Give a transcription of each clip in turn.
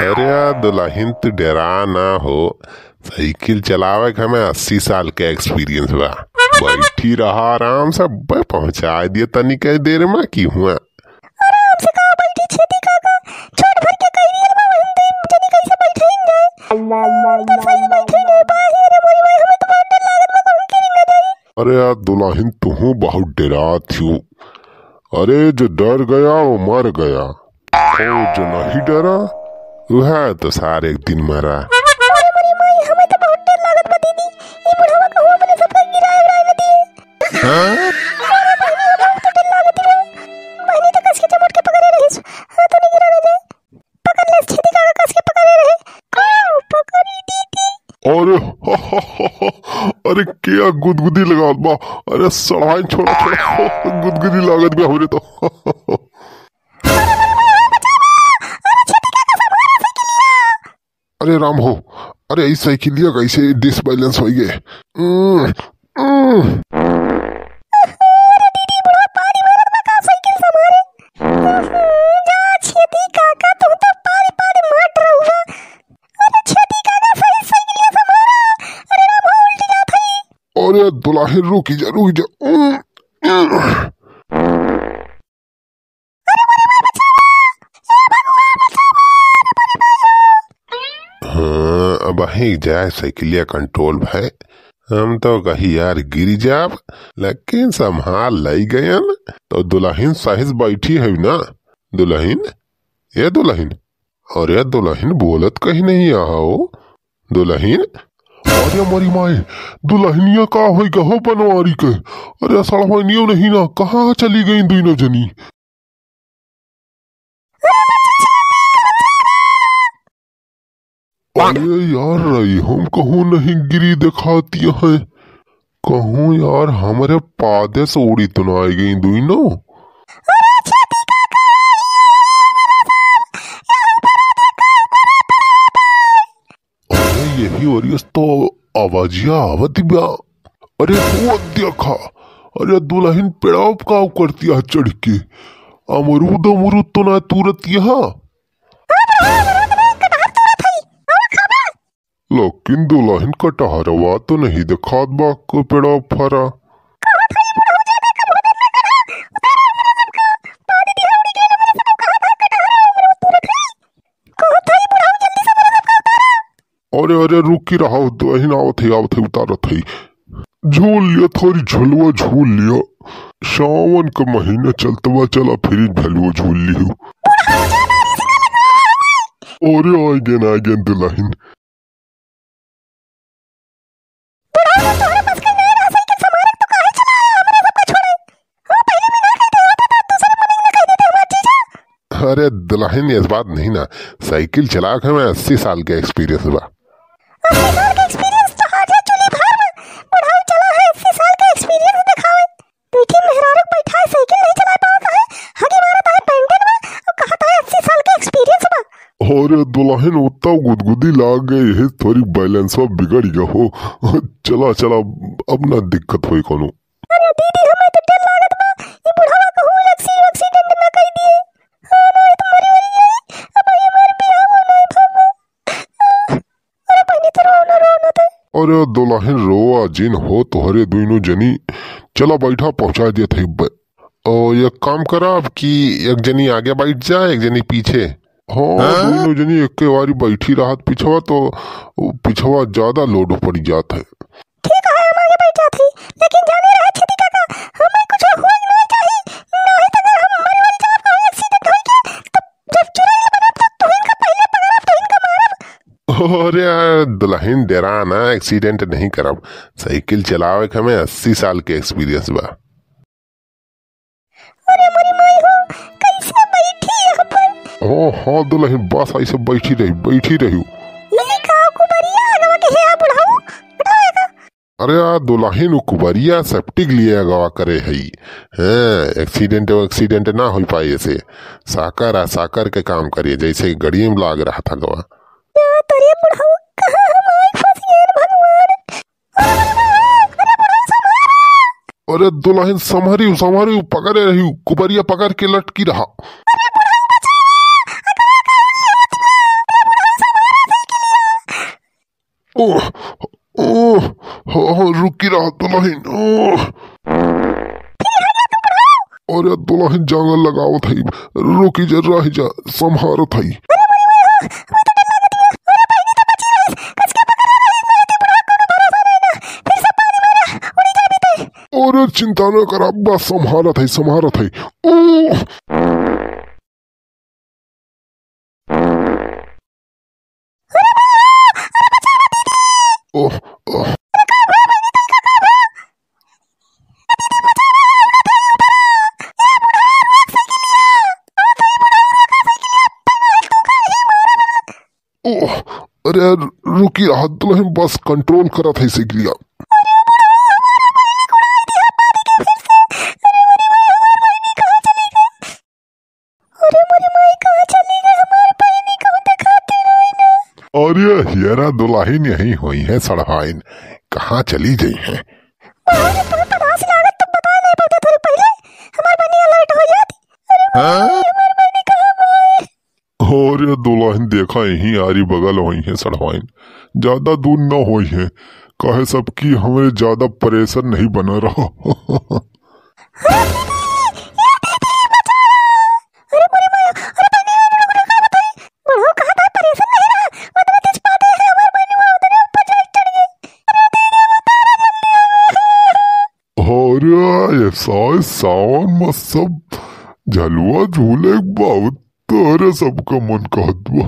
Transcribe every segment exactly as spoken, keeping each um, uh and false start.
अरे दुलहिन, तू डेरा ना हो, साइकिल चलावे के हमें अस्सी साल के experience बा। बैठी रहा आराम से, अब्बे पहुँचाए दिए तनिक देर में की हुआ। आराम से का बैठी छेदी काका, छोट भर के कह दियल बा, वही दे जनी कैसे बैठे ही जाए। तो सही बैठे नहीं बा, हे रे मोरी माई, हमें तो बहुत डर लागत बा, कहूँ गिरी ना जाई। अरे यार दुलहिन, तुहू बहुत डेरात हियो। अरे जो डर गया वो मर गया, और जो नहीं डरा वह तो सारे एक दिन मरा। अरे मोरी माई, हमें तो बहुत डर लागत बा दीदी, ये बुढ़वा कहूँ अपने सबका गिराए उड़ाए न दिए। हाँ? अरे बहिनी, हमें तो डर लागत बा। बहिनी तो कस के चमट के पकड़े रहिस, हाँ तो नहीं गिरा ना जाए। पकड़ ले, छेदी काका कस के पकड़े रहे। कहाँ पकड़ी दीदी? अरे, अरे क्या गुदगुदी लगावत बा? अरे सड़ाइन छोड़ा, छोड़ा, गुदगुदी लागत बा हमरे तो। अरे राम हो, अरे ई साइकिलिया कैसे disbalance होइ गए? उम, उम। अरे दीदी, बुढ़वा पानी मारत बा का साइकिल संभारे? जा छेदी काका, तू तो पानी पानी मार रहुआ। अरे छेदी काका, सही साइकिलिया संभारा। अरे राम हो, उल्टी जात हई। अरे दुलहिन, रुकी जा, रुकी जा। उम, उम। हाँ, अब अहीं जाए साइकिलिया control भए। हम तो कही यार गिर जाब, लेकिन संभाल लई गयन। तो दुलहिन सही से बैठी है ना? दुलहिन, ए दुलहिन, अरे दुलहिन बोलत कहीं नहीं आहा हो। दुलहिन, अरे मोरी माई, दुलहिनिया का होई गहो बनवारी के? अरे सड़वानियो नहीं ना, कहाँ चली गई दुइनो जनी? अरे यार रही, हम कहूँ नहीं गिरी देखाती है, कहूँ यार हमरे पादे से उड़ी तो ना आई गई दुइनो। अरे यही ओरियस तो आवाजिया आवत बा। अरे वो देखा, अरे दुलहिन पेड़ाव का करती है चढ़ के, अमरूद अमरूद तो ना तूरत यहाँ। लेकिन दुलहिन कटहरवा तो नहीं देखात बा, को पेड़ाव फरा। अरे, अरे, रुकी रहा, दुलहिन आवत है, आवत है, उतारत है। झूल लिया, थोड़ी झुलवा झूल लिया। सावन का महीना चलत बा, चला फिर झुलवा झूल लियो। अरे, आइ गेन, आइ गेन दुलहिन। बुढ़ऊ, तोहरे बस के नाहीं रहा साइकिल संभारे, तो काहे चला आया हमरे सबके छोड़े? हाँ, पहिले बिना कह देवत तो दूसरे मने ना कह देते हमार जीजा। अरे दुलहिन, इस बात नहीं ना, साइकिल चलावे के हमें अस्सी साल के experience बा। अस्सी साल के experience तो हाथ है चूल्ही भर में, बुढ़ऊ चला है अस्सी साल के experience दिखावे। पीठी मेहरारू बैठा है, साइकिल नहीं चला पावत है, हगी मारत है पैंटन में और कहत है अस्सी साल के experience बा। अरे दुलहिन, उत्ता गुदगुदी लाग गई है, थोड़ी balance बिगड़ गया हो। चला, चला, अब ना दिक्कत होई कोनो। अरे दीदी, हमें तो डर लागत बा, ये बुढ़वा कहूँ एक्सी-, accident ना कर दिए। हाँ, नहीं तो मरी वरी जाई। अब ये हमारे बियाह हो नहीं भवा। अरे बहिनी, तो रो ना, रो ना ते। अरे दुलहिन, रोआ जिन हो, तोहरे दुइनो जनी। चला बैठा, पहुँचा देत है ब-, ओ, एक काम करा अब कि एक जनी आगे बैठ जा, एक जनी पीछे। हाँ, हाँ? दुइनो जनी एके बारी बैठी रहत पिछवा, तो पिछवा ज्यादा load पड़ जात है। ठीक है, हम आगे बैठ जात ही, लेकिन जाने रहे छेदी काका, हमें कुछ हुआ ही नहीं चाहिए, नहीं तो अगर हम मर वर जाब, कोई accident होई के, तो जब चुड़ैल बनब, तो तुहिन का पहले पकड़ब, तुहिन का मारब। अरे दुलहिन, डेरा ना, accident नहीं करब, साइकिल चलावे के हमें अस्सी साल के experience बा। अरे मोरी माई हो, कैसे बैठी यहाँ पर? ओ हाँ दुलहिन, बस ऐसे बैठी रही, बैठी रही। नहीं का कुबरिया आगवा के है बुढ़ऊ, उठावे का। अरे आ दुलहिन, उ कुबरिया septic लिए आगवा करे है। हैं, accident, accident ना हो पाए ऐसे। साकर आ साकर के काम करिए, जैसे गड़िए में लाग रहा था गवा। या तोरे बुढ़ऊ, कहाँ हम आए फंस गए भगवान। अरे दुलहिन, संभरी, संभरी, पकड़े रही, कुबरिया पकड़ के लटकी रहा। ओह, ओह, हाँ, हाँ, रुकी रहा दुलहिन, ओह। अरे दुलहिन, जांगर लगावत हई, रुकी जा, रहि जा, सम्हारत हई। अरे चिंता न करा, बस सम्हारत हई, सम्हारत हई। ओह। ओह, ओह। ओह, अरे रुकी रहा दुलहिन, बस control करत हई साइकिलिया। अरे मोरे माई, कहाँ चली गई हमार बहिनी? कहूँ देखाते रहे ना। अरे हियरा दुलहिन यहीं होइहैं सड़हाइन, कहाँ चली जइहैं? बाहर तो बहुत बदमाश लागत, तुम बताए नहीं पाते थोड़ी पहले, हमार बहिनी alert हो जाती। अरे मोरे हाँ? माई, हमार बहिनी कहाँ माई? अरे दुलहिन देखा यहीं आरी बगल होइहैं सड़हाइन, ज्यादा दूर न होइहैं, काहे सब कि हमरे ज्यादा pressure नहीं बना रहा। अरे दीदी, ए दीदी, बचाओ। अरे मोरे माया, अरे बहिनी, अरे, अरे, का बताई? बुढ़ऊ कहा था, परेशान नहीं रहा। उतने तेज पाते हैं, हमार बहिनी वो उतने ऊपर चढ़, चढ़ गई। अरे दीदी, बताओ जल्दी। अरे, ऐसा है, सावन में सब झलुआ झूले बहुत, तोहरे सबका मन कहत बा।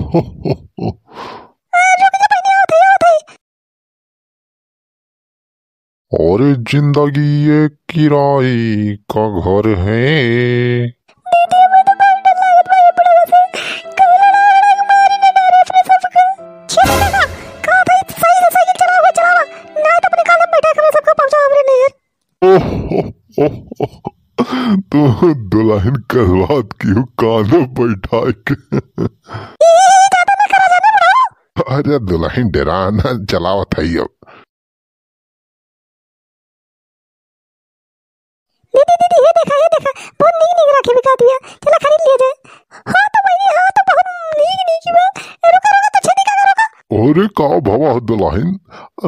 अरे जिंदगी ये किराए का घर है। दीदी, हमें तो बहुत डर लागत बा ये बुढ़वा से। कौन लड़ा लड़ा के मारे ना डरे अपने सबको। छे दीदी का, का भाई सही से साइकिल चलावा, चलावा। ना तो अपने कांधे पे बैठा के हमें सबको पहुंचावा हमरे नैहर। ओह, ओह, ओह, तू दुलहिन का बात कियो कांधे बैठा के। ई, ई, ई, ज्यादा ना करा जाना बुढ़ऊ। अरे दुलहिन डेरा ना, चलावत हई अब। दीदी, दीदी, ये देखा, ये देखा, बहुत नीक, नीक राखी बिकात बिया, चला खरीद लिया जाए। हाँ तो बहिनी, हाँ तो बहुत नीक, नीक बा। ए, रुका, रुका, तो छेदी का, रुका। अरे का भवा दुलहिन,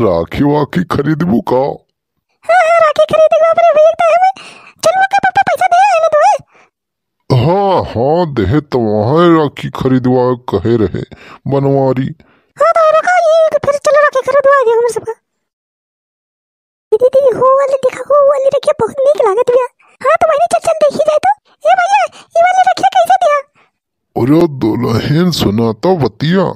राखी वाखी खरीदबू का? हाँ, हाँ, राखी खरीदे के बाप रे, भैया, तो हमें, चल, ओके, पापा, पैसा दे आए ना तू, हैं? हाँ, हाँ, देहे तो वहाँ राखी खरीदवा कहे रहे, बनवारी। हाँ, तो रुका, ये तो फिर चलो राखी खरीदवा दिया हमरे सबका। दीदी, दीदी, हो वाली देखा, हो वाली रखिया बहुत नीक लागत बिया। हाँ, तो वही चल, चल देखी जाए तो। ए भैया, ये वाली रखिया कैसे दिया? अरे दुलहिन सुना तो बतिया।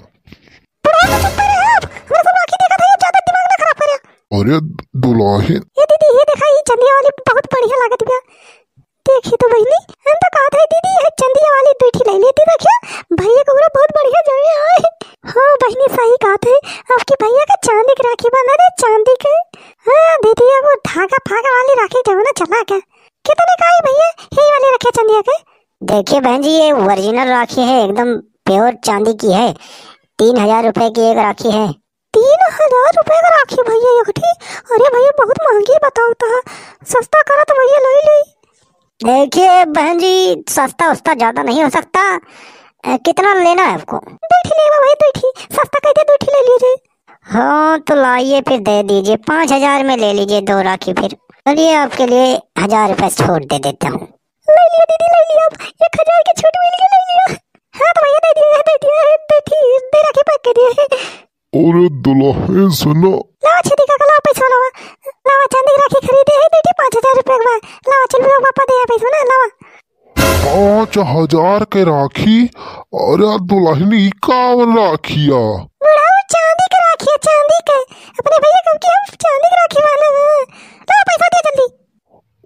बुढ़ा तो चुप रहे आप, हमरा सब आँखी देखत है, ज्यादा दिमाग ना खराब करे। अरे दुलहिन। ए दीदी, ये देखा, ये चंदिया वाली बहुत बढ़िया लागत बिया। देखी तो बहिनी, हम तो कहत है दीदी, ये चंदिया वाली दुई ठी ले लेती रखिया, भैया को पूरा बहुत बढ़िया जमे आए। हाँ बहिनी, सही कहत है, आपकी भैया का चांदी के राखी बांधा दे, चांदी के। हाँ दीदी, अब वो धागा फागा वाली राखी जमाना चला गया। कितने का आई भैया, यही वाली रखिया चंदिया के? देखिए बहन जी, ये original राखी है, एकदम pure चांदी की है, तीन हजार रुपए की एक राखी है। तीन हजार रुपए का राखी भैया एक ठी? अरे भैया, बहुत महंगी बतावत है, सस्ता करा तो भैया ले ली। देखिए बहन जी, सस्ता उस्ता ज्यादा नहीं हो सकता, अ, कितना लेना है आपको? दो ठी लेवा भाई, दो ठी, सस्ता कह दे, दो ठी ले लीजिए। हाँ तो लाइए फिर, दे दीजिए, पाँच हजार में ले लीजिए दो राखी फिर। चलिए, आपके लिए हजार रुपए छूट दे देता हूँ। ले लिया दीदी, ले लिया, अब एक हजार के छूट मिल गया, ले लिया। हाँ तो भैया, दे दिया है, दे दिया है, दे ठी, दे राखी pack कर दिया है। अरे दुलहिन सुनो। लावा छेदी काका, लावा पैसा लावा। लावा चांदी के राखी खरीदे है बेटी, पाँच हजार रुपया के बा। लावा चल बुढ़ऊ पापा दे पैसा ना, लावा। पाँच हजार के राखी? अरे दुलहिन ई कावन राखिया? बुढ़ऊ चांदी के राखिया, चांदी के। अपने भैया कब की हम चांदी के राखी बांधे हैं। लावा पैसा दे जल्दी।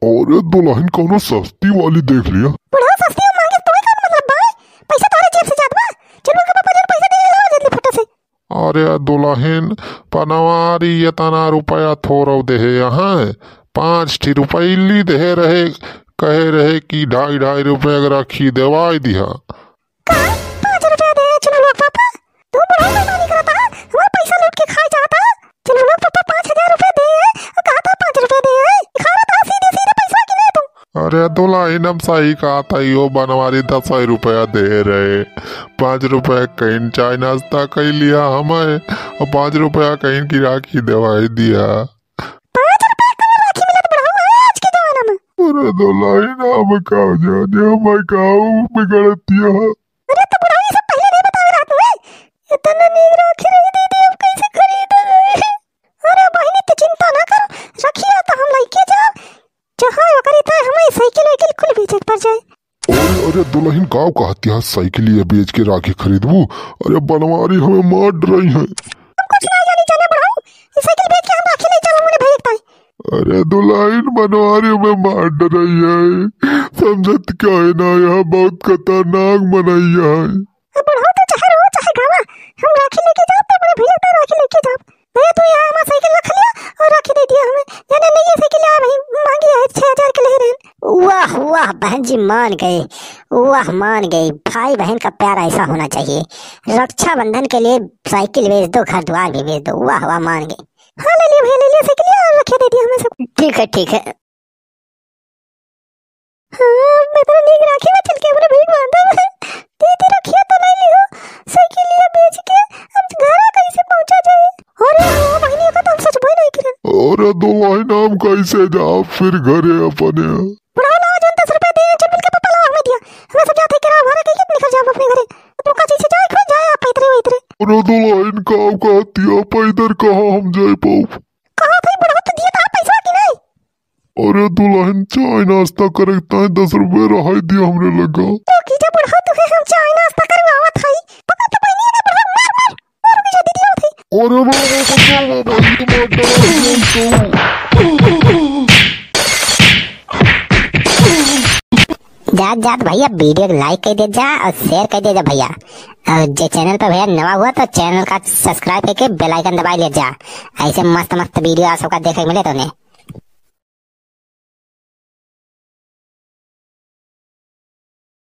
अरे दुलहिन कौनो सस्ती वाली देख लिया। बुढ़ऊ सस्ती मांगे तो का मतलब बा? पैसा तोरे जेब से जात बा। चल उनके पापा जन पैसा दे लावा जल्दी फटा से। अरे दुलहिन, पनवारी एतना रुपया थोरौ देहे हैं, पाँच ठी रुपैली देहे रहे, कहे रहे कि ढाई ढाई रुपया के राखी देवाई दिहा। का? पाँच रुपया दे चलो लोग पापा, तू बुढ़ऊ बेईमानी करता है, हमार पैसा लूट के खाए चाहता है। चलो लोग पापा पाँच हजार रुपया दे है, और कहा था पाँच रुपया दे है, दिखा रहा था सीधे सीधे पैसा कि नहीं तू। अरे ए दुलहिन, हम सही कहत हई, यो बनवारी दस रुपया दे रहे, पाँच रुपया कहिन चाय नाश्ता कइ लिया हमें, अउर पाँच रुपया कहिन की राखी देवाई दिया। पाँच रुपया कहाँ राखी मिलत बुढ़ऊ है आज के जमाना में? अरे दुलहिन, हम का जाने, हमें का बिगड़तिया। अरे तो बुढ़ऊ, ये सब पहिले नहीं बतावे रहत हुए। इतना नीक राखी रही दीदी, अब कैसे खरीदे रहे? अरे बहिनी, तू चिंता ना कर, रखिया तो हम लइके जाब। जहाँ ओकरी तो हमें साइकिल वाइकिल कुल बेचे के पड़ जाए। अरे, अरे दुलहिन, का कहतिया, साइकिलिया बेच के राखी खरीदबू? अरे बनवारी हमें मार डरइहैं। हम कुछ ना जानी जाने बुढ़ऊ, ये साइकिल बेच के हम राखी ले चलो मोरे भैया के ताई। अरे दुलहिन, बनवारी हमें मार डरइहैं, समझत काहे ना, यहाँ बहुत खतरनाक मनइया है। अब बुढ़ऊ तो चाहे रो चाहे गावा, हम राखी लेके जाब तो अपने भैया के ताई राखी लेके जाब। भैया, तू यहाँ हमार साइकिल रख लिया और राखी दे दिया हमें। जाने नहीं, ये साइकिल यहाँ भाई महंगी है, छह हजार के ले रहे हैं। वाह, वाह बहन जी, मान गए। वाह, मान गए। भाई बहन का प्यार ऐसा होना चाहिए। रक्षाबंधन के लिए साइकिल बेच दो, घर द्वार भी बेच दो। वाह, वाह, मान गए। हाँ, ले लिया भैया, ले लिया साइकिल और रखिया दे दिया हमें सब। ठीक है, ठीक है। हाँ, मैं तो नीक राखी में चल के अपने भीख मांगता हूँ। दीदी, रखिया तो नहीं लियो, साइकिलिया बेच के हम घरा कैसे पहुंचा जाए? अरे, ओ बहिनी, का तो हम सच बोल नहीं किरण। अरे दुलहिन, हम कैसे जाब फिर घरे अपने? बुढ़ऊ लावा, जौन दस रुपया दे, चल मिलके पापा लावा, हमें दिया। हमें सब जाते किराया भाड़ा के कितने खर्चा अपने घरे। तो का चीज से जाए, खुद जाए आप पैदरे वैदरे। अरे दुलहिन, का कहतिया, पैदर कहाँ हम जाए पाउब? कहाँ थे बुढ़ऊ, तो दिया था पैसा कि नहीं? अरे दुलहिन, चाय नाश्ता करे के ताई दस रुपया रहाई दिया हमरे लगा। तो की जा बुढ़ऊ, तुहे हम चाय नाश्ता करवावत हई। पकड़ तो बहिनी के बुढ़ऊ, मार, मार, मार के जा दीदी आवत हई। अरे बाबा, बाबा, बाबा, ये मार डाला, ये तो। जात जात भैया वीडियो को लाइक कर दे जा और शेयर कर दे जा भैया। और जे चैनल पर भैया नवा हुआ तो चैनल का सब्सक्राइब करके बेल आइकन दबा ले जा। ऐसे मस्त मस्त वीडियो आप सबका देखे के मिले तो उन्हें।